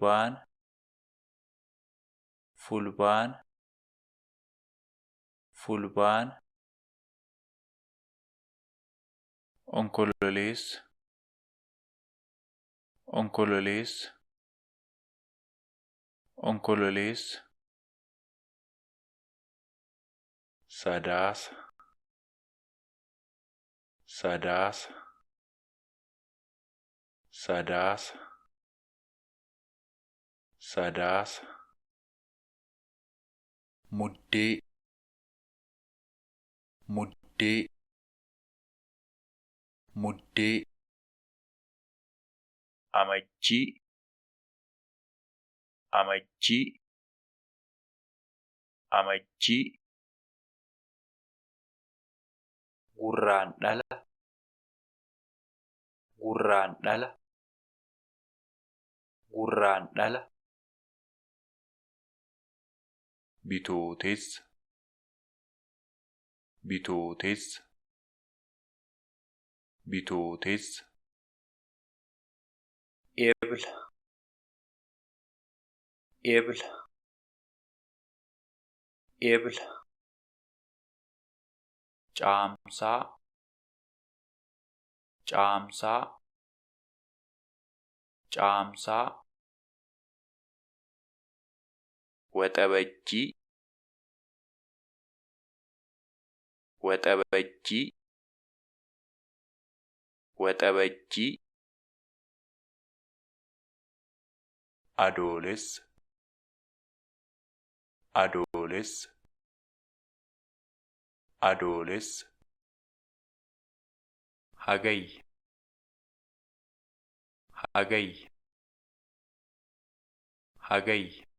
Fulbaana, Fulbaana, Fulbaana. Onkololeessa, Onkololeessa, Onkololeessa. Sadaasa, Sadaasa, Sadaasa, Sadaasa. Muddee, Muddee, Muddee. Amajjii, Amajjii, Amajjii. Gurraandhala, Gurraandhala, Gurraandhala. Bitootessa, Bitootessa, Bitootessa. Ebla, Ebla, Ebla. Caamsaa, Caamsaa, Caamsaa. Waxabajjii, Waxabajjii, Waxabajjii. Adoolessa, Adoolessa, Adoolessa. Hagayya, Hagayya, Hagayya.